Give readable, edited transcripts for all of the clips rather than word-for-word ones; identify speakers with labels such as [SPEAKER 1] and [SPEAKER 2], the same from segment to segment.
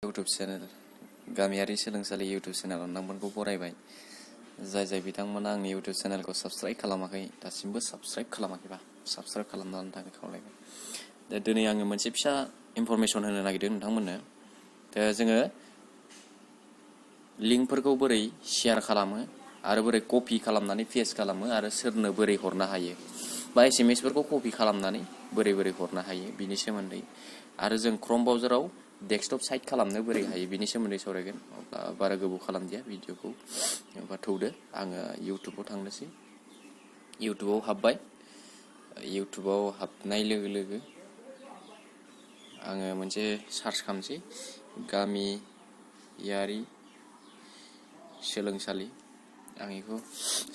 [SPEAKER 1] YouTube channel गामियारि सोलोंसालि YouTube चेनेलाव नोंथांमोनखौ बरायबाय। जाय बिथांमोना आंनि इउटुब चेनेलखौ साबस्क्राइब खालामाखै दासिमबो साबस्क्राइब खालामाखैबा साबस्क्राइब खालामनानै थाखाय खावलायबाय। दा दिनै आङो मोनसे फिसा इनफरमेसन होनो नागिरदों नोंथांमोननो। दा जोङो लिंकफोरखौ बोरै शेयार खालामो आरो बोरै कपि खालामनानै पेस्ट खालामो आरो सोरनो बोरै हरनो हायो बा एसएमएसफोरखौ कपि खालामनानै बोरै हरनो हायो बिनि सोमोन्दै आरो जों क्रोम ब्राउजाराव डेस्कटप साइट खालामनो बोरै हायो बिनि सोमोन्दै सावरायगोन। अब्ला बारा गोबाव खालामदिया भिडिअखौ बा थौदो आङो इउटुबाव थांनोसै। इउटुबाव हाबबाय। इउटुबाव हाबनाय लोगो लोगो आङो मोनसे सार्च खालामसै गामियारि सोलोंसालि। आं बेखौ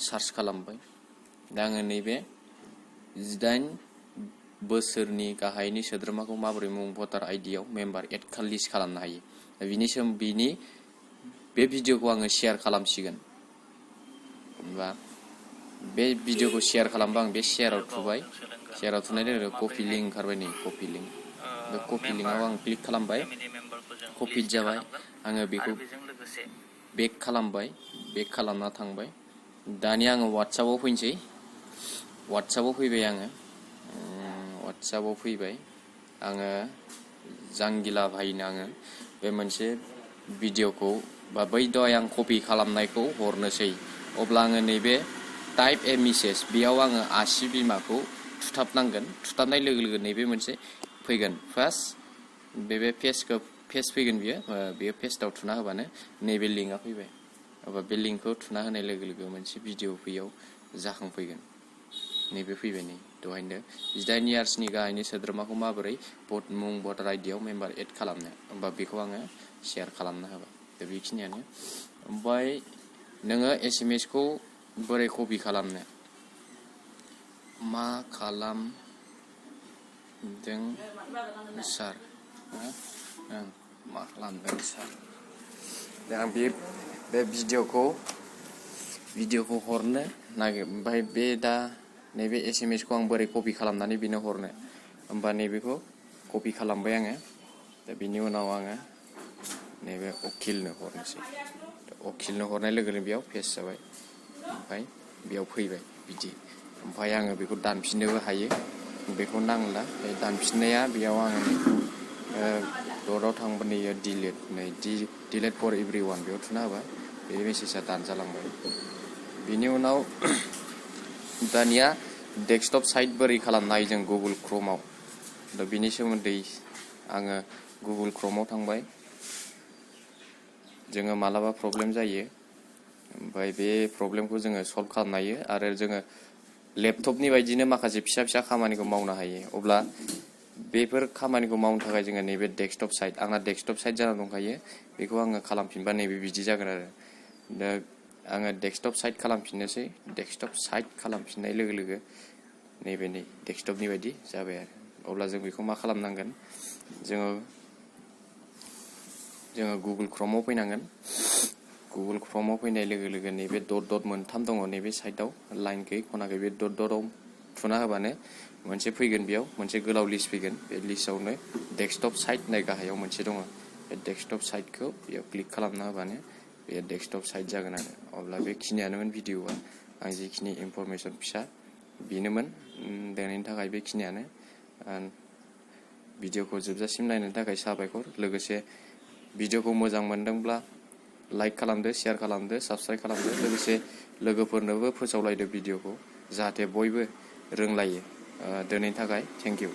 [SPEAKER 1] सार्च खालामबाय। दा आङो नैबे 18 बोसोरनि गाहायनि सोद्रोमाखौ माबोरै मुं भटार आइडियाव मेम्बार एड लिस्ट खालामनो हायो बिनि बे भिडिअखौ आङो शेयार खालामसिगोन। बा बे भिडिअखौ शेयार खालामबा आं बे शेयाराव थुबाय। शेयाराव थुनाय लोगो लोगो कपि लिंक ओंखारबाय। नै कपि लिंक, बे कपि लिंकआव आं क्लिक खालामबाय। कपि जाबाय। आङो बेखौ बेक खालामबाय। बेक खालामना थांबाय। दानिया आङो वाट्सएपआव फैनोसै। वाट्सएपआव फैबाय आङो। वाट्सएपआव फैबाय आङो जांगिला भाइनो आङो बे मोनसे भिडिअखौ बा बै दहाय आं कपि खालामनायखौ हरनोसै। अब्ला आङो नैबे टाइप ए मेसेज बेयाव आङो आसि बिमाखौ थुथाबनांगोन। थुथाबनाय लोगो लोगो नैबे मोनसे फैगोन फार्स्ट बे पेज फैगोन बेयो पेजआव थुना होबानो नैबे लिंकआ फैबाय। अब्ला बे लिंकखौ थुना होनाय लोगो लोगो मोनसे भिडिअ बेयाव जाखांफैगोन। नैबे फैबाय। नै दहायनो 18 इयार्सनि गाहायनि सोद्रोमाखौ माबोरै मुं भटार आइडियाव मेम्बार एड खालामनो, होमबा बेखौ आङो शेयार खालामना होबाय। दा बेखिनियानो। ओमफ्राय नोङो एसएमएसखौ बोरै कपि खालामनो, मा खालामदों सार? मा खालामदों सार? दा आं बे भिडिअखौ हरनो नागिर। ओमफ्राय बे दा नैबे एसएमएसखौ आं बोरै कपि खालामनानै बेनो हरनो, होमबा नैबेखौ कपि खालामबाय आङो। दा बिनि उनाव आङो नैबे अखिलनो हरनोसै। अखिलनो हरनाय लोगो लोगो बेयाव पेस्ट जाबाय। ओमफ्राय बेयाव फैबाय बिदि। ओमफ्राय आङो बेखौ दानफिननोबो हायो। बेखौ नांला। दानफिननाया बेयाव आङो डटआव थांबा नैयो डिलेट फर एभ्रिवान बेयाव थुना होबाय। बे मेसेजआ दानजालांबाय। बिनि उनाव दानिया डेस्कटप साइट बोरै खालामनो हायो जों गुगोल क्रोमआव। दा बिनि सोमोन्दै आङो गुगोल क्रोमआव थांबाय। जोङो मालाबा प्रब्लेम जायो। ओमफ्राय बे प्रब्लेमखौ जोङो सल्भ खालामनो हायो आरो जोङो लेपटपनि बायदिनो माखासे फिसा फिसा खामानिखौ मावनो हायो। अब्ला बेफोर खामानिखौ मावनो थाखाय जोङो नैबे डेस्कटप साइट, आंना डेस्कटप साइट जाना दंखायो। बेखौ आङो खालामफिनबा नैबे बिदि जागोन आरो। दा आङो डेस्कटप साइट खालामफिननोसै। डेस्कटप साइट खालामफिननाय लोगो लोगो नैबे डेस्कटपनि बायदि जाबाय आरो। अब्ला जों बेखौ मा खालामनांगोन, जोङो गुगोल क्रोमआव फैनांगोन। गुगोल क्रोमआव फैनाय लोगो लोगो नैबे डट मोनथाम दङ नैबे साइडआव लाइनखै खनाखै बे डटआव थुना होबानो मोनसे फैगोन। बेयाव मोनसे गोलाव लिस्ट फैगोन। बे लिस्टआवनो डेस्कटप साइट होननाय गाहायाव मोनसे दङ। बे डेस्कटप साइटखौ बेयाव क्लिक खालामना होबानो बे डेस्कटप साइट जागोन आरो। अब्ला बेखिनियानोमोन भिडिअआ। आं जिखिनि इनफरमेसन फिसा बेनोमोन। दिनैनि थाखाय बेखिनियानो। भिडिअखौ जोबजासिम नायनायनि थाखाय साबायखर। लोगोसे भिडिअखौ मोजां मोनदोंब्ला लाइक खालामदो, शेयार खालामदो, साबस्क्राइब खालामदो। लोगोसे लोगोफोरनोबो फोसावलायदो भिडिअखौ, जाहाथे बयबो रोंलायो। दिनैनि थाखाय थेंक इउ।